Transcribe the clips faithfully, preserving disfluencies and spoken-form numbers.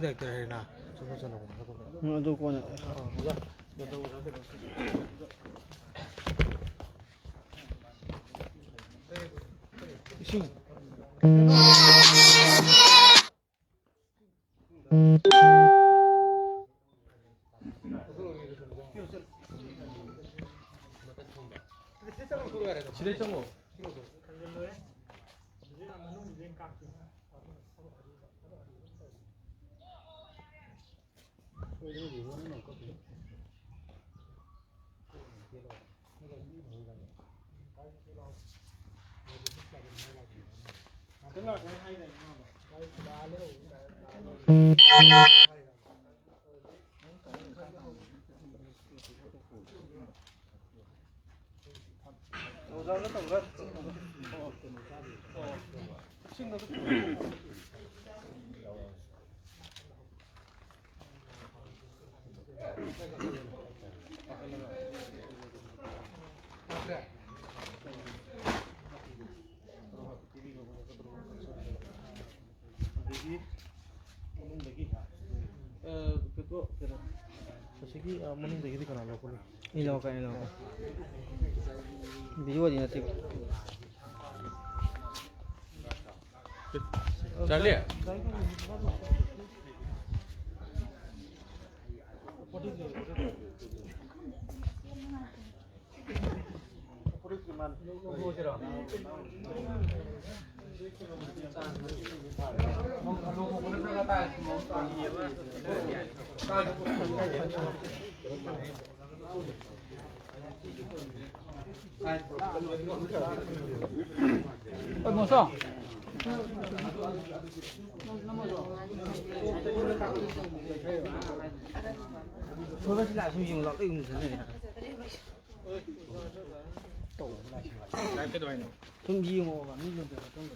Director ꯍꯥꯏꯔꯦꯅ ꯁꯨꯝ ꯆꯠꯂꯣ꯫ ꯎꯝ, ꯑꯗꯨ ꯀꯣꯟꯅ꯫ ꯑꯥ, ꯑꯣꯖꯥ, ꯀꯩꯅꯣ ꯇꯧꯕ, ꯑꯣꯖꯥ, ꯀꯩꯅꯣ꯫ ꯏꯁꯤꯡ꯫ ꯁꯤꯗꯩ ꯆꯪꯉꯣ꯫ ꯑꯗꯒꯤ ꯃꯅꯨꯡꯗꯒꯤ, ꯑ, ꯀꯩꯅꯣ, ꯀꯩꯅꯣ, ꯑꯁꯤꯒꯤ, ꯑ, ꯃꯅꯨꯡꯗꯒꯤꯗꯤ ꯀꯅꯥ ꯂꯧꯔꯛꯄꯅꯣ? ꯑꯩ ꯂꯧꯔꯛꯀꯦ, ꯑꯩ ꯂꯧꯔꯛꯀꯦ꯫ ꯚꯤꯗꯤꯑꯣꯗꯤ ꯅꯠꯇꯦ꯫ ꯆꯥꯔꯂꯤ꯫ ꯁꯨꯝ ꯌꯦꯡꯉꯣꯕ, ꯃꯤ ꯂꯣꯏꯅ ꯆꯠꯄꯗꯣ꯫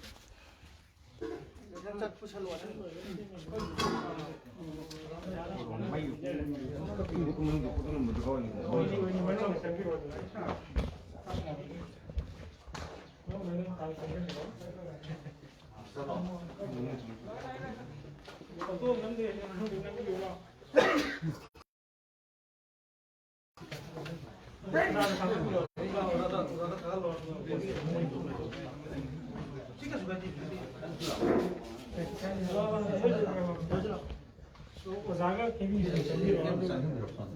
ꯑꯣꯖꯥꯒ ꯀꯦꯕꯤꯟꯁꯤꯗ ꯆꯪꯕꯤꯔꯛꯑꯣ꯫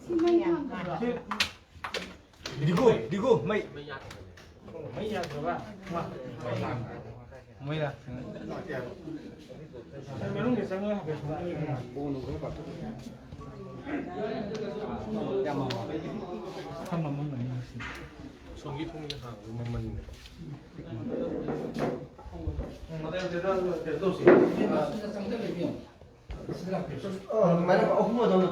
ꯁꯤ ꯃꯩ ꯊꯥꯟꯗꯕ꯭ꯔꯣ? ꯗꯤꯒꯨ, ꯗꯤꯒꯨ, ꯃꯩ꯫ ꯃꯩ ꯌꯥꯗ꯭ꯔꯕ? ꯃꯩ ꯂꯥꯛꯇꯦ꯫ ꯃꯩ ꯃꯅꯨꯡꯗ ꯆꯪꯉꯒ ꯍꯥꯏꯐꯦꯠ ꯁꯨꯝ ꯌꯦꯡꯉꯣ꯫ ꯈꯔ ꯃꯝꯃꯝꯒꯅꯤ ꯉꯁꯤ꯫ ꯁꯣꯝꯒꯤ ꯊꯣꯡꯁꯦ ꯍꯥꯡꯕ ꯃꯃꯟꯅꯦ꯫ ꯆꯪꯁꯤꯜꯂꯛꯄꯤꯌꯨ꯫ ꯑ, ꯑꯗꯨꯃꯥꯏꯅ ꯑꯍꯨꯝ ꯑꯗꯨꯝ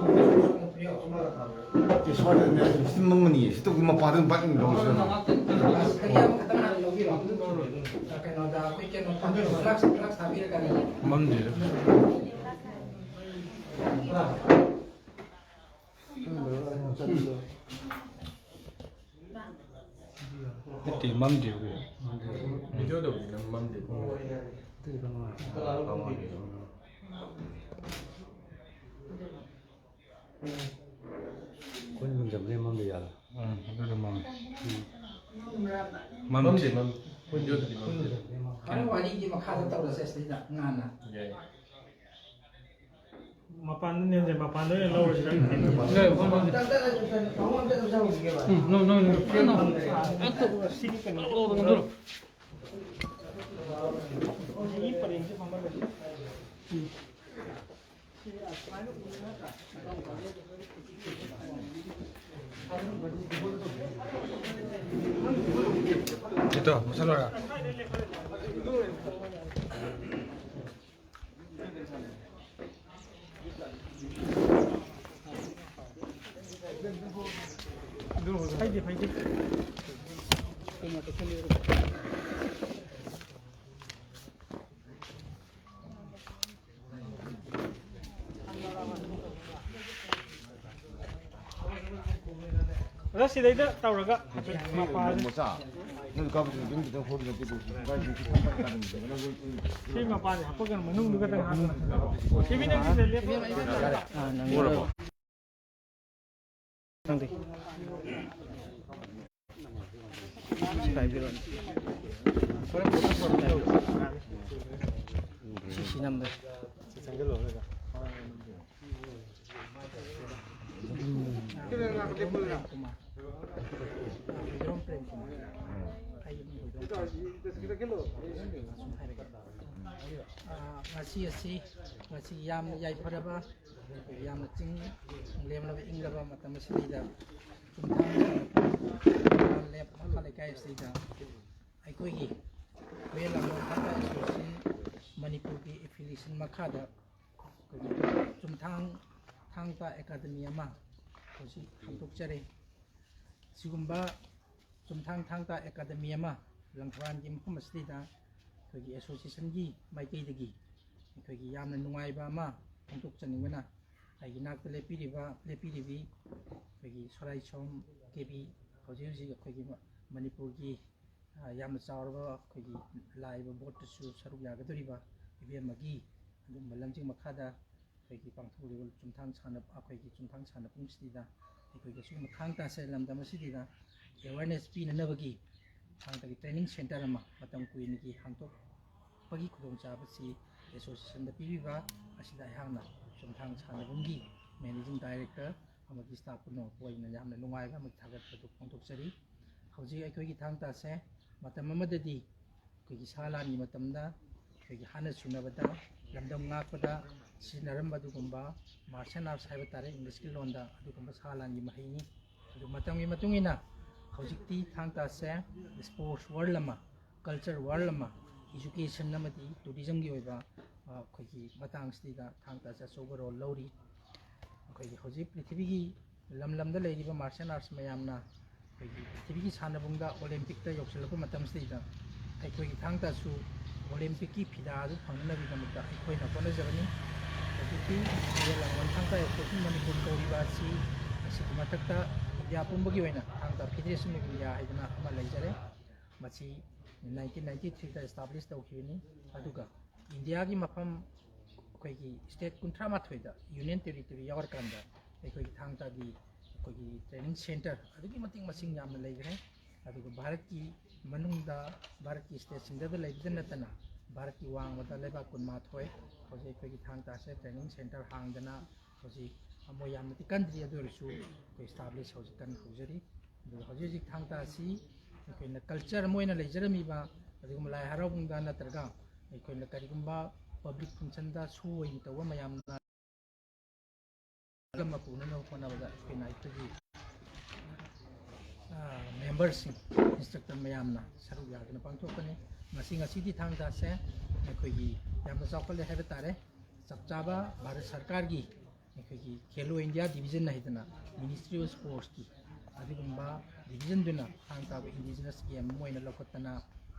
ꯁ꯭ꯋꯥꯏꯗꯅꯦ, ꯁꯤ ꯃꯝꯒꯅꯤꯌꯦ꯫ ꯁꯤ ꯇꯧꯕ ꯃꯄꯥꯗ ꯑꯗꯨꯝ ꯕꯥꯏꯛ ꯑꯗꯨꯝ ꯂꯧꯔꯁꯤ ꯅꯠꯇ꯭ꯔꯣ? ꯀꯩꯅꯣꯗ ꯑꯩꯈꯣꯏ ꯀꯩꯅꯣ ꯐ꯭ꯂꯥꯛꯁ, ꯐ꯭ꯂꯥꯛꯁ ꯊꯥꯕꯤꯔꯛꯀꯅꯤ꯫ ꯃꯝꯗꯦꯗ꯫ ꯅꯠꯇꯦ, ꯃꯝꯗꯦ꯫ ꯚꯤꯗꯤꯑꯣꯗꯕꯨꯗꯤ ꯅꯝ ꯃꯝꯗꯦ꯫ ꯑꯩꯈꯣꯏꯅ ꯉꯝꯖꯕꯅꯦ ꯃꯝꯗ ꯌꯥꯔꯣꯏ꯫ ꯎꯝ, ꯑꯗꯨꯗ ꯃꯝꯃꯦ꯫ ꯃꯝꯗꯦ, ꯃꯝꯗꯦ꯫ ꯃꯝ-, ꯚꯤꯗꯤꯑꯣꯗꯗꯤ ꯃꯝꯗꯦ꯫ ꯍꯣꯔꯦꯟ ꯋꯥꯔꯤꯗꯤ ꯃꯈꯥꯗ ꯇꯧꯔꯁꯦ ꯁꯤꯗ ꯉꯥꯟꯅ꯫ ꯌꯥꯏ꯫ ꯃꯄꯥꯟꯗ ꯅꯦꯝꯖꯩ, ꯃꯄꯥꯟꯗ ꯑꯣꯏꯅ ꯂꯧꯔꯁꯤꯔ? ꯌꯥꯏ, ꯐꯝ, ꯐꯝ꯫ ꯎꯝ, ꯅꯣ, ꯅꯣ, ꯅꯣ, ꯅꯣ, ꯅꯣ꯫ ꯁꯤꯒꯤ ꯀꯩꯅꯣ ꯁꯤꯒꯤ ꯄꯔꯦꯡꯁꯦ ꯐꯝꯍꯜꯂꯁꯤ꯫ ꯁꯤꯗꯣ ꯃꯨꯁꯜꯂꯣꯔꯥ? ꯐꯩꯗꯤ ꯐꯩꯗꯤ꯫ ꯑꯗ ꯁꯤꯗꯩꯗ ꯇꯧꯔꯒ ꯃꯄꯥꯁꯦ꯫ ꯃꯆꯥ꯫ ꯅꯣꯏ ꯀꯥꯕꯗꯨꯅ ꯑꯗꯨꯝ ꯈꯤꯇꯪ ꯍꯣꯜ ꯅꯠꯇꯦ, ꯁꯤ ꯃꯄꯥꯁꯦ ꯍꯥꯞꯄꯒ ꯃꯅꯨꯡꯗꯨ ꯈꯛꯇꯪ ꯍꯥꯞꯄꯒ꯫ ꯁꯤ ꯃꯤ ꯅꯪ ꯁꯤꯗ ꯂꯦꯞꯄꯣ꯫ ꯑꯥ, ꯅꯪ ꯎꯔꯕꯣ? ꯈꯪꯗꯦ꯫ ꯁꯤ ꯄꯥꯏꯕꯤꯔꯣꯅꯦ꯫ ꯁꯤ, ꯁꯤ ꯅꯝꯕꯔ꯫ ꯑꯥ, ꯉꯁꯤ ꯑꯁꯤ, ꯉꯁꯤ ꯌꯥꯝꯅ ꯌꯥꯏꯐꯔꯕ, ꯌꯥꯝꯅ ꯆꯤꯡ ꯂꯦꯝꯂꯕ ꯏꯪꯂꯕ ꯃꯇꯝ ꯑꯁꯤꯗ ꯆꯨꯝꯊꯥꯡ ꯂꯦꯞ ꯃꯈꯥ ꯂꯩꯀꯥꯏ ꯑꯁꯤꯗ ꯑꯩꯈꯣꯏꯒꯤ ꯍꯨꯏꯌꯦꯟ ꯂꯥꯡꯕꯟ ꯊꯥꯡꯇꯥ ꯑꯦꯁꯣꯁꯤꯌꯦꯁꯟ ꯃꯅꯤꯄꯨꯔꯒꯤ ꯑꯦꯐꯤꯂꯤꯌꯦꯁꯟ ꯃꯈꯥꯗ ꯑꯩꯈꯣꯏꯒꯤ ꯆꯨꯝꯊꯥꯡ ꯊꯥꯡꯇꯥ ꯑꯦꯀꯥꯗꯃꯤ ꯑꯃ ꯍꯧꯖꯤꯛ ꯍꯥꯡꯗꯣꯛꯆꯔꯦ꯫ ꯁꯤꯒꯨꯝꯕ ꯆꯨꯝꯊꯥꯡ ꯊꯥꯡꯇꯥ ꯑꯦꯀꯥꯗꯃꯤ ꯑꯃ ꯂꯪꯊꯕꯥꯜꯒꯤ ꯃꯐꯝ ꯑꯁꯤꯗꯩꯗ ꯑꯩꯈꯣꯏꯒꯤ ꯑꯦꯁꯣꯁꯤꯌꯦꯁꯟꯒꯤ ꯃꯥꯏꯀꯩꯗꯒꯤ ꯑꯩꯈꯣꯏꯒꯤ ꯌꯥꯝꯅ ꯅꯨꯡꯉꯥꯏꯕ ꯑꯃ ꯐꯣꯡꯗꯣꯛꯆꯅꯤꯡꯕꯅ ꯑꯩꯒꯤ ꯅꯥꯛꯇ ꯂꯦꯞꯄꯤꯔꯤꯕ, ꯂꯦꯞꯄꯤꯔꯤꯕꯤ ꯑꯩꯈꯣꯏꯒꯤ ꯁꯣꯔꯥꯏꯁꯣꯝ ꯀꯦꯕꯤ, ꯍꯧꯖꯤꯛ ꯍꯧꯖꯤꯛ ꯑꯩꯈꯣꯏꯒꯤ ꯃ-, ꯃꯅꯤꯄꯨꯔꯒꯤ, ꯑ, ꯌꯥꯝꯅ ꯆꯥꯎꯔꯕ ꯑꯩꯈꯣꯏꯒꯤ ꯂꯥꯛꯏꯕ ꯕꯣꯠꯇꯁꯨ ꯁꯔꯨꯛ ꯌꯥꯒꯗꯧꯔꯤꯕ ꯏꯕꯦꯝꯃꯒꯤ ꯑꯗꯨꯒꯨꯝꯕ ꯂꯝꯖꯤꯡ ꯃꯈꯥꯗ ꯑꯩꯈꯣꯏꯒꯤ ꯄꯥꯡꯊꯣꯛꯂꯤꯕ ꯆꯨꯝꯊꯥꯡ ꯁꯥꯟꯅ-, ꯑꯩꯈꯣꯏꯒꯤ ꯆꯨꯝꯊꯥꯡ ꯁꯥꯟꯅꯄꯨꯡꯁꯤꯗ ꯑꯩꯈꯣꯏꯒꯤ ꯑꯁꯤꯒꯨꯝꯕ ꯊꯥꯡ ꯇꯥꯁꯦ ꯂꯝꯗꯝ ꯑꯁꯤꯗ awareness ꯄꯤꯅꯅꯕꯒꯤ ꯊꯥꯡ ꯇꯥꯒꯤ training centre ꯑꯃ ꯃꯇꯝ ꯀꯨꯏꯅꯒꯤ ꯍꯥꯡꯗꯣꯛꯄꯒꯤ ꯈꯨꯗꯣꯡꯆꯥꯕꯁꯤ ꯑꯦꯁꯣꯁꯤꯌꯦꯁꯟꯗ ꯄꯤꯕꯤꯕ ꯑꯁꯤꯗ ꯑꯩꯍꯥꯛꯅ ꯆꯨꯝꯊꯥꯡ ꯁꯥꯟꯅꯕꯨꯡꯒꯤ managing director ꯑꯃꯗꯤ staff ꯄꯨꯝꯅꯃꯛꯄꯨ ꯑꯩꯅ ꯌꯥꯝꯅ ꯅꯨꯡꯉꯥꯏꯕ ꯑꯃꯗꯤ ꯊꯥꯒꯠꯄꯗꯨ ꯐꯣꯡꯗꯣꯛꯆꯔꯤ꯫ ꯍꯧꯖꯤꯛ ꯑꯩꯈꯣꯏꯒꯤ ꯊꯥꯡ ꯇꯥꯁꯦ ꯃꯇꯝ ꯑꯃꯗꯗꯤ ꯑꯩꯈꯣꯏꯒꯤ ꯁꯥ ꯂꯥꯟꯒꯤ ꯃꯇꯝꯗ ꯑꯩꯈꯣꯏꯒꯤ ꯍꯥꯠꯅ ꯁꯨꯅꯕꯗ, ꯂꯝꯗꯝ ꯉꯥꯛꯄꯗ ꯁꯤꯖꯤꯟꯅꯔꯝꯕ ꯑꯗꯨꯒꯨꯝꯕ martial arts ꯍꯥꯏꯕ ꯇꯥꯔꯦ ꯏꯪꯂꯤꯁꯀꯤ ꯂꯣꯟꯗ, ꯑꯗꯨꯒꯨꯝꯕ ꯁꯥ ꯂꯥꯟꯒꯤ ꯃꯍꯩꯅꯤ꯫ ꯑꯗꯨ ꯃꯇꯝꯒꯤ ꯃꯇꯨꯡ ꯏꯟꯅ ꯍꯧꯖꯤꯛꯇꯤ ꯊꯥꯡ ꯇꯥꯁꯦ sports world ꯑꯃ, culture world ꯑꯃ, education ꯑꯃꯗꯤ tourismꯒꯤ ꯑꯣꯏꯕ, ꯑ, ꯑꯩꯈꯣꯏꯒꯤ ꯃꯇꯥꯡꯁꯤꯗ ꯊꯥꯡ ꯇꯥꯁꯦ ꯑꯆꯧꯕ role ꯂꯧꯔꯤ꯫ ꯑꯩꯈꯣꯏꯒꯤ ꯍꯧꯖꯤꯛ ꯄ꯭ꯔꯤꯊꯤꯕꯤꯒꯤ ꯂꯝ ꯂꯝꯗ ꯂꯩꯔꯤꯕ martial arts ꯃꯌꯥꯝꯅ ꯑꯩꯈꯣꯏꯒꯤ ꯄ꯭ꯔꯤꯊꯤꯕꯤꯒꯤ ꯁꯥꯟꯅꯕꯨꯡꯗ Olympic ꯇ ꯌꯧꯁꯤꯜꯂꯛꯄ ꯃꯇꯝꯁꯤꯗꯩꯗ ꯑꯩꯈꯣꯏꯒꯤ ꯊꯥꯡ ꯇꯥꯁꯨ Olympic ꯀꯤ ꯐꯤꯗꯥ ꯑꯗꯨ ꯐꯪꯅꯅꯕꯒꯤꯗꯃꯛꯇ ꯑꯩꯈꯣꯏꯅ ꯍꯣꯠꯅꯖꯒꯅꯤ꯫ ꯍꯧꯖꯤꯛꯇꯤ ꯈꯨꯖꯦꯜ ꯂꯥꯡꯕꯟ ꯊꯥꯡ ꯇꯥ Association ꯃꯅꯤꯄꯨꯔ ꯀꯧꯔꯤꯕ ꯑꯁꯤ, ꯑꯁꯤꯒꯤ ꯃꯊꯛꯇ ꯏꯟꯗꯤꯌꯥ ꯄꯨꯝꯕꯒꯤ ꯑꯣꯏꯅ ꯊꯥꯡ ꯇꯥ Federation of India ꯍꯥꯏꯗꯅ ꯑꯃ ꯂꯩꯖꯔꯦ꯫ ꯃꯁꯤ nineteen ninety three ꯗ establish ꯇꯧꯈꯤꯕꯅꯤ꯫ ꯑꯗꯨꯒ ꯏꯟꯗꯤꯌꯥꯒꯤ ꯃꯐꯝ ꯑꯩꯈꯣꯏꯒꯤ state ꯀꯨꯟꯊ꯭ꯔꯥ ꯃꯥꯊꯣꯏꯗ Union Territory ꯌꯥꯎꯔꯀꯥꯟꯗ ꯑꯩꯈꯣꯏꯒꯤ ꯊꯥꯡ ꯇꯥꯒꯤ ꯑꯩꯈꯣꯏꯒꯤ training centre ꯑꯗꯨꯛꯀꯤ ꯃꯇꯤꯛ ꯃꯁꯤꯡ ꯌꯥꯝꯅ ꯂꯩꯈ꯭ꯔꯦ꯫ ꯑꯗꯨꯒ ꯚꯥꯔꯠꯀꯤ ꯃꯅꯨꯡꯗ, ꯚꯥꯔꯠꯀꯤ state ꯁꯤꯡꯗꯗ ꯂꯩꯕꯗ ꯅꯠꯇꯅ, ꯚꯥꯔꯠꯀꯤ ꯋꯥꯡꯃꯗ ꯂꯩꯕꯥꯛ ꯀꯨꯟꯃꯥꯊꯣꯏ ꯍꯧꯖꯤꯛ ꯑꯩꯈꯣꯏꯒꯤ ꯊꯥꯡ ꯇꯥꯁꯦ training centre ꯍꯥꯡꯗꯅ ꯍꯧꯖꯤꯛ ꯃꯣꯏ ꯌꯥꯝꯅꯗꯤ ꯀꯟꯗ꯭ꯔꯤ, ꯑꯗꯨ ꯑꯣꯏꯔꯁꯨ ꯑꯩꯈꯣꯏ establish ꯍꯧꯖꯤꯛ ꯀꯟꯅ ꯍꯧꯖꯔꯤ꯫ ꯑꯗꯨꯒ ꯍꯧꯖꯤꯛ ꯍꯧꯖꯤꯛ ꯊꯥꯡ ꯇꯥ ꯑꯁꯤ ꯑꯩꯈꯣꯏꯅ culture ꯑꯃ ꯑꯣꯏꯅ ꯂꯩꯖꯔꯝꯃꯤꯕ, ꯑꯗꯨꯒꯨꯝꯕ ꯂꯥꯏ ꯍꯔꯥꯎꯕꯗ ꯅꯠꯇ꯭ꯔꯒ ꯑꯩꯈꯣꯏꯅ ꯀꯔꯤꯒꯨꯝꯕ public function ꯗ show ꯑꯣꯏꯅ ꯇꯧꯕ ꯃꯌꯥꯝꯅ ꯑꯃ ꯄꯨꯅꯅꯕ ꯍꯣꯠꯅꯕꯗ ꯑꯩꯈꯣꯏꯅ ꯑꯩꯈꯣꯏꯒꯤ, ꯑ, member ꯁꯤꯡ, instructor ꯃꯌꯥꯝꯅ ꯁꯔꯨꯛ ꯌꯥꯗꯨꯅ ꯄꯥꯡꯊꯣꯛꯄꯅꯤ꯫ ꯉꯁꯤ, ꯉꯁꯤꯗꯤ ꯊꯥꯡ ꯇꯥꯁꯦ ꯑꯩꯈꯣꯏꯒꯤ ꯌꯥꯝꯅ ꯆꯥꯎꯈꯠꯂꯦ ꯍꯥꯏꯕ ꯇꯥꯔꯦ꯫ ꯆꯞ ꯆꯥꯕ ꯚꯥꯔꯠ ꯁꯔꯀꯥꯔꯒꯤ ꯑꯩꯈꯣꯏꯒꯤ Khelo India Division ꯍꯥꯏꯗꯅ Ministry of Sports ꯀꯤ ꯑꯗꯨꯒꯨꯝꯕ division ꯗꯨꯅ ꯊꯥꯡ ꯇꯥꯕ indigenous game ꯑꯃ ꯑꯣꯏꯅ ꯂꯧꯈꯠꯇꯅ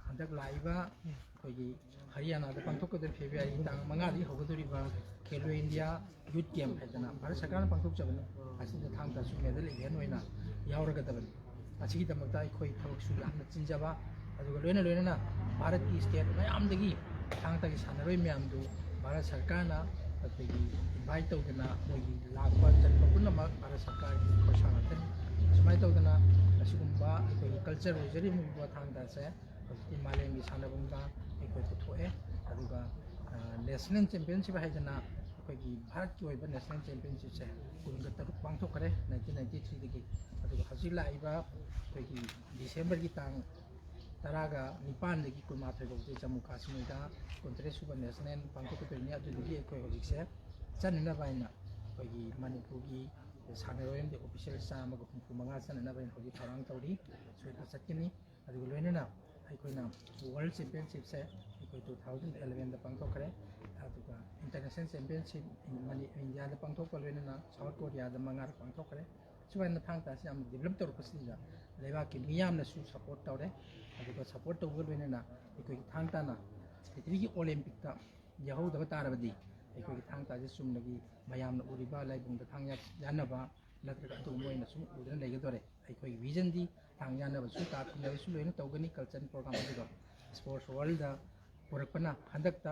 ꯍꯟꯗꯛ ꯂꯥꯛꯏꯕ ꯑꯩꯈꯣꯏꯒꯤ ꯍꯔꯤꯌꯥꯅꯥꯗ ꯄꯥꯡꯊꯣꯛꯀꯗꯧꯔꯤꯕ February ꯇꯥꯡ ꯃꯉꯥꯗꯒꯤ ꯍꯧꯒꯗꯧꯔꯤꯕ Khelo India Youth Game ꯍꯥꯏꯗꯅ ꯚꯥꯔꯠ ꯁꯔꯀꯥꯔꯅ ꯄꯥꯡꯊꯣꯛꯆꯕꯅꯤ꯫ ꯑꯁꯤꯗ ꯊꯥꯡ ꯇꯥꯁꯨ medal event ꯑꯣꯏꯅ ꯌꯥꯎꯔꯒꯗꯕꯅꯤ꯫ ꯑꯁꯤꯒꯤꯗꯃꯛꯇ ꯑꯩꯈꯣꯏ ꯊꯕꯛꯁꯨ ꯌꯥꯝꯅ ꯆꯤꯟꯖꯕ, ꯑꯗꯨꯒ ꯂꯣꯏꯅ ꯂꯣꯏꯅꯅ ꯚꯥꯔꯠꯀꯤ state ꯃꯌꯥꯝꯗꯒꯤ ꯊꯥꯡ ꯇꯥꯒꯤ ꯁꯥꯟꯅꯔꯣꯏ ꯃꯌꯥꯝꯗꯨ ꯚꯥꯔꯠ ꯁꯔꯀꯥꯔꯅ ꯑꯩꯈꯣꯏꯒꯤ invite ꯇꯧꯗꯅ ꯃꯣꯏꯒꯤ ꯂꯥꯛꯄ ꯆꯠꯄ ꯄꯨꯝꯅꯃꯛ ꯚꯥꯔꯠ ꯁꯔꯀꯥꯔꯒꯤ ꯈꯣꯔꯁꯥ ꯉꯥꯛꯇꯅꯤ꯫ ꯑꯁꯨꯃꯥꯏꯅ ꯇꯧꯗꯅ ꯑꯁꯤꯒꯨꯝꯕ ꯑꯩꯈꯣꯏꯒꯤ culture ꯑꯣꯏꯖꯔꯤꯕ ꯊꯥꯡ ꯇꯥꯁꯦ ꯍꯧꯖꯤꯛꯇꯤ ꯃꯥꯂꯦꯝꯒꯤ ꯁꯥꯟꯅꯕꯨꯡꯗ ꯑꯩꯈꯣꯏ ꯄꯨꯊꯣꯛꯑꯦ꯫ ꯑꯗꯨꯒ, ꯑ, national championship ꯍꯥꯏꯗꯅ ꯑꯩꯈꯣꯏꯒꯤ ꯚꯥꯔꯠꯀꯤ ꯑꯣꯏꯕ national championship ꯁꯦ ꯀꯨꯟꯒ ꯇꯔꯨꯛ ꯄꯥꯡꯊꯣꯛꯈ꯭ꯔꯦ nineteen ninety three ꯗꯒꯤ꯫ ꯑꯗꯨꯒ ꯍꯧꯖꯤꯛ ꯂꯥꯛꯏꯕ ꯑꯩꯈꯣꯏꯒꯤ December ꯒꯤ ꯇꯥꯡ ꯇꯔꯥꯒ ꯅꯤꯄꯥꯟꯗꯒꯤ ꯀꯨꯟꯃꯥꯊꯣꯏ ꯐꯥꯎꯕꯁꯦ ꯖꯝꯃꯨ ꯀꯥꯁꯃꯤꯔꯗ ꯀꯨꯟꯇꯔꯦꯠ ꯁꯨꯕ national ꯄꯥꯡꯊꯣꯛꯀꯗꯣꯏꯅꯤ꯫ ꯑꯗꯨꯗꯨꯒꯤ ꯑꯩꯈꯣꯏ ꯍꯧꯖꯤꯛꯁꯦ ꯆꯠꯅꯅꯕ ꯍꯥꯏꯅ ꯑꯩꯈꯣꯏꯒꯤ ꯃꯅꯤꯄꯨꯔꯒꯤ ꯁꯥꯟꯅꯔꯣꯏ ꯑꯃꯗꯤ official ꯆꯥꯝꯃꯒ ꯍꯨꯝꯐꯨ ꯃꯉꯥ ꯆꯠꯅꯅꯕ ꯍꯥꯏꯅ ꯍꯧꯖꯤꯛ ꯊꯧꯔꯥꯡ ꯇꯧꯔꯤ꯫ ꯁꯣꯏꯗꯅ ꯆꯠꯀꯅꯤ꯫ ꯑꯗꯨꯒ ꯂꯣꯏꯅꯅ ꯑꯩꯈꯣꯏꯅ World Championship ꯁꯦ ꯑꯩꯈꯣꯏ two thousand eleven ꯗ ꯄꯥꯡꯊꯣꯛꯈ꯭ꯔꯦ꯫ ꯑꯗꯨꯒ International Championship ꯏꯟꯗꯤꯌꯥꯗ ꯄꯥꯡꯊꯣꯛꯄ ꯂꯣꯏꯅꯅ ꯁꯥꯎꯠ ꯀꯣꯔꯤꯌꯥꯗ ꯃꯉꯥꯔꯛ ꯄꯥꯡꯊꯣꯛꯈ꯭ꯔꯦ꯫ ꯁꯨꯃꯥꯏꯅ ꯊꯥꯡ ꯇꯥꯁꯤ ꯌꯥꯝꯅ ꯗꯤꯕꯂꯞ ꯇꯧꯔꯛꯄꯁꯤꯗ ꯂꯩꯕꯥꯛꯀꯤ ꯃꯤꯌꯥꯝꯅꯁꯨ ꯁꯄꯣꯔꯠ ꯇꯧꯔꯦ꯫ ꯑꯗꯨꯒ ꯁꯄꯣꯔꯠ ꯇꯧꯕꯒ ꯂꯣꯏꯅꯅ ꯑꯩꯈꯣꯏꯒꯤ ꯊꯥꯡ ꯇꯥꯅ ꯄ꯭ꯔꯤꯊꯤꯕꯤꯒꯤ ꯑꯣꯂꯦꯝꯄꯤꯛꯇ ꯌꯥꯎꯍꯧꯗꯕ ꯇꯥꯔꯕꯗꯤ ꯑꯩꯈꯣꯏꯒꯤ ꯊꯥꯡ ꯇꯥꯁꯤ ꯆꯨꯝꯅꯒꯤ ꯃꯌꯥꯝꯅ ꯎꯔꯤꯕ ꯂꯥꯏꯕꯨꯡꯗ ꯊꯥꯡ ꯌꯥꯟꯅꯕ ꯅꯠꯇ꯭ꯔꯒ ꯑꯗꯨꯒꯨꯝꯕ ꯑꯣꯏꯅ ꯁꯨꯝ ꯎꯗꯨꯅ ꯂꯩꯒꯗꯣꯔꯦ꯫ ꯑꯩꯈꯣꯏꯒꯤ ꯚꯤꯖꯟꯗꯤ ꯊꯥꯡ ꯌꯥꯟꯅꯕꯁꯨ, ꯇꯥ ꯊꯤꯟꯅꯕꯁꯨ ꯂꯣꯏꯅ ꯇꯧꯒꯅꯤ꯫ ꯀꯜꯆꯔꯦꯜ ꯄ꯭ꯔꯣꯒ꯭ꯔꯥꯝ ꯑꯗꯨꯗꯣ ꯏꯁꯄꯣꯔꯠꯁ ꯋꯥꯔꯜꯗ ꯄꯨꯔꯛꯄꯅ ꯍꯟꯗꯛꯇ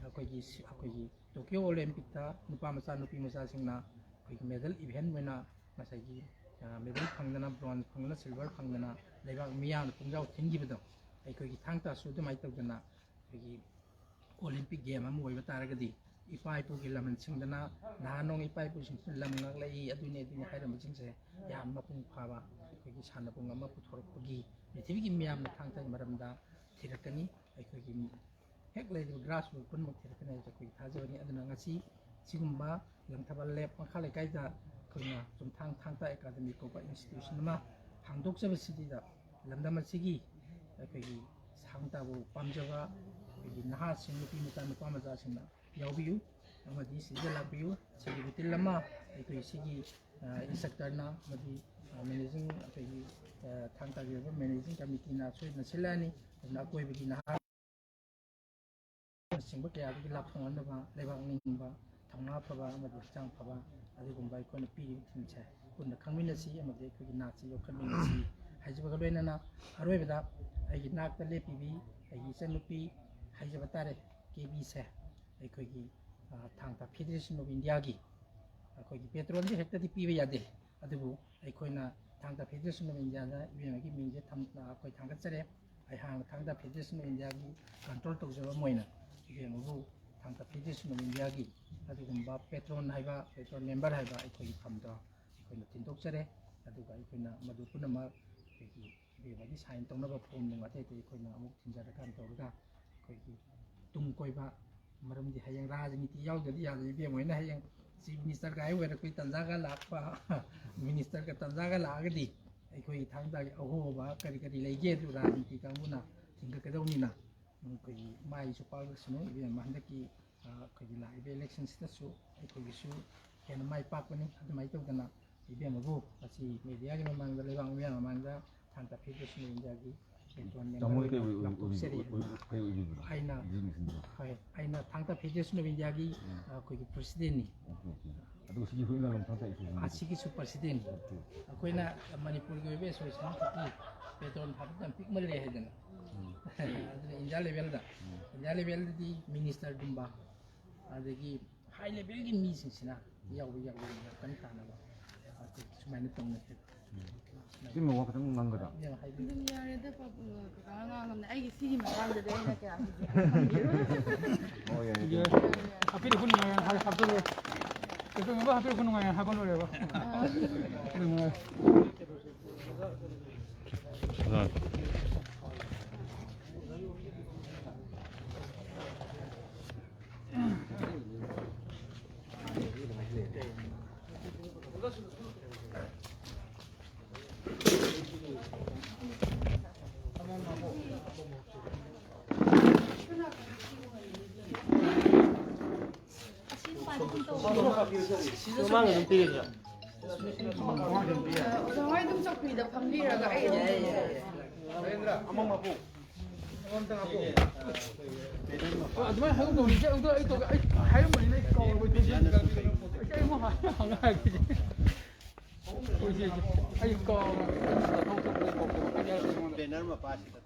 ꯑꯩꯈꯣꯏꯒꯤ ꯑꯩꯈꯣꯏꯒꯤ ꯇꯣꯀꯤꯌꯣ ꯑꯣꯂꯦꯝꯄꯤꯛꯇ ꯅꯨꯄꯥ ꯃꯆꯥ ꯅꯨꯄꯤ ꯃꯆꯥꯁꯤꯡꯅ ꯑꯩꯈꯣꯏꯒꯤ ꯃꯦꯗꯜ ꯏꯚꯦꯟ ꯑꯣꯏꯅ ꯉꯁꯥꯏꯒꯤ ꯃꯦꯗꯜ ꯐꯪꯗꯅ, ꯕ꯭ꯔꯣꯟꯖ ꯐꯪꯗꯅ, ꯁꯤꯜꯚꯔ ꯐꯪꯗꯅ ꯂꯩꯕꯥꯛ ꯃꯤꯌꯥꯝꯅ ꯄꯨꯡꯖꯥꯎ ꯊꯤꯟꯈꯤꯕꯗꯣ ꯑꯩꯈꯣꯏꯒꯤ ꯊꯥꯡ ꯇꯥꯁꯨ ꯑꯗꯨꯃꯥꯏꯅ ꯇꯧꯗꯅ ꯑꯩꯈꯣꯏꯒꯤ ꯑꯣꯂꯦꯝꯄꯤꯛ ꯒꯦꯝ ꯑꯃ ꯑꯣꯏꯕ ꯇꯥꯔꯒꯗꯤ ꯏꯄꯥ ꯏꯄꯨꯒꯤ ꯂꯃꯟꯁꯤꯡꯗꯅ ꯅꯍꯥ ꯅꯣꯡ ꯏꯄꯥ ꯏꯄꯨꯁꯤꯡꯁꯤꯅ ꯂꯝ ꯉꯥꯛꯂꯛꯏ, ꯑꯗꯨꯅꯤ ꯑꯗꯨꯅꯤ ꯍꯥꯏꯔꯝꯕꯁꯤꯡꯁꯦ ꯌꯥꯝ ꯃꯄꯨꯡ ꯐꯥꯕ ꯑꯩꯈꯣꯏꯒꯤ ꯁꯥꯟꯅꯄꯨꯡ ꯑꯃ ꯄꯨꯊꯣꯔꯛꯄꯒꯤ ꯄ꯭ꯔꯤꯊꯤꯕꯤꯒꯤ ꯃꯤꯌꯥꯝꯅ ꯊꯥꯡ ꯇꯥꯒꯤ ꯃꯔꯝꯗ ꯊꯤꯔꯛꯀꯅꯤ꯫ ꯑꯩꯈꯣꯏꯒꯤ ꯍꯦꯛ ꯂꯩꯔꯤꯕ ꯒ꯭ꯔꯥꯁꯔꯨꯠ ꯄꯨꯝꯅꯃꯛ ꯊꯤꯔꯛꯀꯅꯤ ꯍꯥꯏꯕꯁꯦ ꯑꯩꯈꯣꯏꯒꯤ ꯊꯥꯖꯕꯅꯤ꯫ ꯑꯗꯨꯅ ꯉꯁꯤ ꯁꯤꯒꯨꯝꯕ ꯂꯪꯊꯕꯥꯜ ꯂꯦꯞ ꯃꯈꯥ ꯂꯩꯀꯥꯏꯗ ꯑꯩꯈꯣꯏꯅ ꯆꯨꯝꯊꯥꯡ ꯊꯥꯡ ꯇꯥ ꯑꯦꯀꯥꯗꯃꯤ ꯀꯧꯕ ꯏꯟꯁꯇꯤꯇ꯭ꯌꯨꯁꯟ ꯑꯃ ꯍꯥꯡꯗꯣꯛꯆꯕꯁꯤꯗ ꯂꯝꯗꯝ ꯑꯁꯤꯒꯤ ꯑꯩꯈꯣꯏꯒꯤ ꯊꯥꯡ ꯇꯥꯕꯨ ꯄꯥꯝꯖꯕ ꯑꯩꯈꯣꯏꯒꯤ ꯅꯍꯥꯁꯤꯡ, ꯅꯨꯄꯤ ꯃꯆꯥ, ꯅꯨꯄꯥ ꯃꯆꯥꯁꯤꯡꯅ ꯌꯥꯎꯕꯤꯌꯨ ꯑꯃꯗꯤ ꯁꯤꯗ ꯂꯥꯛꯄꯤꯌꯨ꯫ ꯁꯤꯒꯤ ꯔꯨꯇꯤꯟ ꯑꯃ ꯑꯩꯈꯣꯏ ꯁꯤꯒꯤ ꯏꯟꯁꯇ꯭ꯔꯛꯇꯔꯅ ꯑꯃꯗꯤ ꯃꯦꯅꯦꯖꯤꯡ, ꯑꯩꯈꯣꯏꯒꯤ ꯊꯥꯡ ꯇꯥꯒꯤ ꯑꯣꯏꯕ ꯃꯦꯅꯦꯖꯤꯡ ꯀꯃꯤꯇꯤꯅ ꯁꯣꯏꯗꯅ ꯁꯤꯜꯂꯛꯑꯅꯤ꯫ ꯑꯗꯨꯅ ꯑꯀꯣꯏꯕꯒꯤ ꯅꯍꯥ ꯅꯆꯤꯡꯕ ꯀꯌꯥꯗꯒꯤ ꯂꯥꯞꯊꯣꯛꯅꯅꯕ ꯂꯩꯕꯥꯛ ꯅꯤꯡꯕ, ꯊꯧꯅꯥ ꯐꯕ ꯑꯃꯗꯤ ꯍꯛꯆꯥꯡ ꯐꯕ ꯑꯗꯨꯒꯨꯝꯕ ꯑꯩꯈꯣꯏꯅ ꯄꯤꯔꯤꯕ ꯊꯤꯝꯁꯦ ꯄꯨꯟꯅ ꯈꯪꯃꯤꯟꯅꯁꯤ ꯑꯃꯗꯤ ꯑꯩꯈꯣꯏꯒꯤ ꯅꯥꯠꯁꯤ ꯌꯣꯛꯈꯠꯃꯤꯟꯅꯁꯤ ꯍꯥꯏꯖꯕꯒ ꯂꯣꯏꯅꯅ ꯑꯔꯣꯏꯕꯗ ꯑꯩꯒꯤ ꯅꯥꯛꯇ ꯂꯦꯞꯄꯤꯕꯤ ꯑꯩꯒꯤ ꯏꯆꯟꯅꯨꯄꯤ ꯍꯥꯏꯖꯕ ꯇꯥꯔꯦ, ꯀꯦ ꯕꯤꯁꯦ ꯑꯩꯈꯣꯏꯒꯤ ꯊꯥꯡ ꯇꯥ ꯐꯦꯗꯔꯦꯁꯟ ꯑꯣꯐ ꯏꯟꯗꯤꯌꯥꯒꯤ ꯑꯩꯈꯣꯏꯒꯤ ꯄꯦꯇ꯭ꯔꯣꯟꯗꯤ ꯍꯦꯛꯇꯗꯤ ꯄꯤꯕ ꯌꯥꯗꯦ, ꯑꯗꯨꯕꯨ ꯑꯩꯈꯣꯏꯅ ꯊꯥꯡ ꯇꯥ ꯐꯦꯗꯔꯦꯁꯟ ꯑꯣꯐ ꯏꯟꯗꯤꯌꯥꯗ ꯏꯕꯦꯝꯃꯒꯤ ꯃꯤꯡꯁꯦ ꯑꯩꯈꯣꯏ ꯊꯥꯡꯒꯠꯆꯔꯦ꯫ ꯑꯩꯍꯥꯛꯅ ꯊꯥꯡ ꯇꯥ ꯐꯦꯗꯔꯦꯁꯟ ꯑꯣꯐ ꯏꯟꯗꯤꯌꯥꯒꯤ ꯀꯟꯇ꯭ꯔꯣꯜ ꯇꯧꯖꯕ ꯑꯃ ꯑꯣꯏꯅ ꯏꯕꯦꯝꯃꯕꯨ ꯊꯥꯡ ꯇꯥ ꯐꯦꯗꯔꯦꯁꯟ ꯑꯣꯐ ꯏꯟꯗꯤꯌꯥꯒꯤ ꯑꯗꯨꯒꯨꯝꯕ ꯄꯦꯇ꯭ꯔꯣꯟ ꯍꯥꯏꯕ, ꯄꯦꯇ꯭ꯔꯣꯟ ꯃꯦꯝꯕꯔ ꯍꯥꯏꯕ ꯑꯩꯈꯣꯏꯒꯤ ꯐꯝꯗꯣ ꯑꯩꯈꯣꯏꯅ ꯊꯤꯟꯗꯣꯛꯆꯔꯦ꯫ ꯑꯗꯨꯒ ꯑꯩꯈꯣꯏꯅ ꯃꯗꯨ ꯄꯨꯝꯅꯃꯛ ꯑꯩꯈꯣꯏꯒꯤ ꯏꯕꯦꯝꯃꯒꯤ ꯁꯥꯏꯟ ꯇꯧꯅꯕ ꯐꯣꯝ ꯅꯨꯡ ꯑꯇꯩ ꯑꯇꯩ ꯑꯩꯈꯣꯏꯅ ꯑꯃꯨꯛ ꯊꯤꯟꯖꯔꯀꯥꯟ ꯇꯧꯔꯒ ꯑꯩꯈꯣꯏꯒꯤ ꯇꯨꯡ ꯀꯣꯏꯕ, ꯃꯔꯝꯗꯤ ꯍꯌꯦꯡ ꯔꯥꯖꯅꯤꯇꯤ ꯌꯥꯎꯗ꯭ꯔꯗꯤ ꯌꯥꯗꯦ꯫ ꯏꯕꯦꯝꯃ ꯍꯣꯏꯅ ꯍꯌꯦꯡ ꯆꯤꯐ ꯃꯤꯅꯤꯁꯇꯔꯒ ꯑꯣꯏꯔꯛꯄꯒꯤ ꯇꯥꯟꯖꯥꯒ ꯂꯥꯛꯄ, ꯃꯤꯅꯤꯁꯇꯔꯒ ꯇꯥꯟꯖꯥꯒ ꯂꯥꯛꯑꯒꯗꯤ ꯑꯩꯈꯣꯏꯒꯤ ꯊꯥꯡ ꯇꯥꯒꯤ ꯑꯍꯣꯕ ꯀꯔꯤ ꯀꯔꯤ ꯂꯩꯒꯦ ꯑꯗꯨ ꯔꯥꯖꯅꯤꯇꯤ ꯀꯥꯡꯕꯨꯅ ꯊꯤꯡꯒꯠꯀꯗꯧꯅꯤꯅ ꯑꯩꯈꯣꯏꯒꯤ ꯃꯥꯏꯁꯨ ꯄꯥꯛꯂꯁꯅꯨ꯫ ꯏꯕꯦꯝꯃ ꯍꯟꯗꯛꯀꯤ ꯑꯩꯈꯣꯏꯒꯤ ꯂꯥꯛꯏꯕ ꯏꯂꯦꯛꯁꯟꯁꯤꯗꯁꯨ ꯑꯩꯈꯣꯏꯒꯤꯁꯨ ꯍꯦꯟꯅ ꯃꯥꯏ ꯄꯥꯛꯄꯅꯤ꯫ ꯑꯗꯨꯃꯥꯏꯅ ꯇꯧꯗꯅ ꯏꯕꯦꯝꯃꯕꯨ ꯉꯁꯤ ꯃꯦꯗꯤꯌꯥꯒꯤ ꯃꯃꯥꯡꯗ, ꯂꯩꯕꯥꯛ ꯃꯤꯌꯥꯝ ꯃꯃꯥꯡꯗ ꯊꯥꯡ ꯇꯥ ꯐꯦꯗꯔꯦꯁꯟ ꯑꯣꯐ ꯏꯟꯗꯤꯌꯥꯒꯤ ꯄꯦꯇ꯭ꯔꯣꯟ ꯇꯥꯃꯣ ꯃꯦꯝꯕꯔ ꯀꯩ ꯑꯣꯏꯅ ꯑꯣꯏ-, ꯑꯣꯏ-, ꯂꯥꯎꯊꯣꯛꯆꯔꯤ꯫ ꯑꯣꯏ-, ꯑꯣꯏ-, ꯀꯩ ꯑꯣꯏꯕꯤꯕꯅꯣ? ꯑꯩꯅ, ꯕꯤꯖꯤꯅꯦꯁ ꯃꯦꯟꯗꯣ? ꯍꯣꯏ, ꯑꯩꯅ ꯊꯥꯡ ꯇꯥ ꯐꯦꯗꯔꯦꯁꯟ ꯑꯣꯐ ꯏꯟꯗꯤꯌꯥꯒꯤ, ꯎꯝ꯫ ꯑ, ꯑꯩꯈꯣꯏꯒꯤ ꯄ꯭ꯔꯁꯤꯗꯦꯟꯅꯤ꯫ Okay, okay. ꯑꯗꯨꯒ ꯁꯤꯒꯤ ꯍꯨꯏꯂꯥꯂꯣꯡ ꯊꯥꯡ ꯇꯥ ꯑꯦꯁꯣꯁꯤꯌꯦꯁꯟꯒꯤ? ꯑꯁꯤꯒꯤꯁꯨ ꯄ꯭ꯔꯁꯤꯗꯦꯟꯅꯤ꯫ ꯑꯣꯀꯦ꯫ ꯑꯩꯈꯣꯏꯅ ꯃꯅꯤꯄꯨꯔꯒꯤ ꯑꯣꯏꯕ ꯑꯦꯁꯣꯁꯤꯌꯦꯁꯟ ꯈꯛꯀꯤ ꯄꯦꯇ꯭ꯔꯣꯟ ꯊꯥꯕꯗ ꯌꯥꯝ ꯄꯤꯛꯃꯜꯂꯦ ꯍꯥꯏꯗꯅ꯫ ꯎꯝ꯫ ꯑꯗꯨꯅ ꯏꯟꯗꯤꯌꯥ ꯂꯦꯚꯦꯜꯗ, ꯎꯝ꯫ ꯏꯟꯗꯤꯌꯥ ꯂꯦꯚꯦꯜꯗꯗꯤ ꯃꯤꯅꯤꯁꯇꯔꯒꯨꯝꯕ, ꯑꯗꯒꯤ ꯍꯥꯏ ꯂꯦꯚꯦꯜꯒꯤ ꯃꯤꯁꯤꯡꯁꯤꯅ ꯌꯥꯎꯕ, ꯌꯥꯎꯕ ꯉꯥꯛꯇꯪ ꯇꯥꯅꯕ ꯁꯨꯃꯥꯏꯅ ꯇꯧꯅꯁꯦ꯫ ꯁꯤ ꯃꯦꯝ ꯋꯥ ꯈꯤꯇꯪ ꯉꯥꯡꯒꯗ꯭ꯔꯥ? ꯌꯥꯝ ꯍꯥꯏꯕꯤꯌꯨ꯫ ꯑꯗꯨꯝ ꯌꯥꯔꯦꯗ, ꯄ-, ꯀꯀꯥꯅ ꯉꯥꯡꯉꯝꯅꯦ꯫ ꯑꯩꯒꯤ ꯁꯤꯒꯤ ꯃꯇꯥꯡꯗꯗꯤ ꯑꯩꯅ ꯀꯌꯥ ꯍꯧꯖꯤꯛ ꯈꯪꯗꯦ꯫ ꯑꯣ, ꯌꯥꯔꯦ, ꯌꯥꯔꯦ꯫ ꯍꯥꯏꯐꯦꯠ ꯑꯩꯈꯣꯏ ꯅꯨꯡꯉꯥꯏꯅ ꯍꯥꯏ-, ꯍꯥꯞꯆꯜꯂꯣ꯫ ꯑꯩꯈꯣꯏ ꯃꯦꯝꯕꯔ ꯍꯥꯏꯐꯦꯠ ꯑꯩꯈꯣꯏ ꯅꯨꯡꯉꯥꯏꯅ ꯍꯥꯞꯄ ꯂꯣꯏꯔꯦꯕ꯫ ꯑꯥ꯫ ꯑꯩꯈꯣꯏ ꯅꯨꯡꯉꯥꯏ꯫ ꯃꯃꯥꯡ ꯑꯗꯨꯝ ꯄꯤꯔꯤꯗ꯭ꯔꯥ? ꯑꯣꯖꯥ ꯍꯣꯏ ꯑꯗꯨꯝ ꯆꯧꯀ꯭ꯔꯤꯗ ꯐꯝꯕꯤꯔꯒ ꯑꯩ ꯑꯗꯨꯝ ꯑꯗꯨꯃꯥꯏꯅ ꯍꯥꯏꯒꯨꯝ ꯇꯧꯕꯅꯤ꯫ ꯏꯆꯦ, ꯑꯗꯣ ꯑꯩ ꯇꯧꯒꯦ꯫ ꯑꯩ ꯍꯥꯏꯔꯝꯕꯅꯤꯅ ꯑꯩ ꯀꯥꯎꯔꯕ꯫ ꯏꯆꯦ, ꯑꯩ ꯑꯃꯨꯛ ꯍꯪꯉ ꯍꯥꯏꯔꯛꯀꯦ꯫ ꯍꯣꯏ, ꯏꯆꯦ, ꯏꯆꯦ꯫ ꯑꯩ ꯀꯥꯎꯔꯕ꯫ ꯕꯦꯅꯔ ꯃꯄꯥꯁꯤꯗ꯫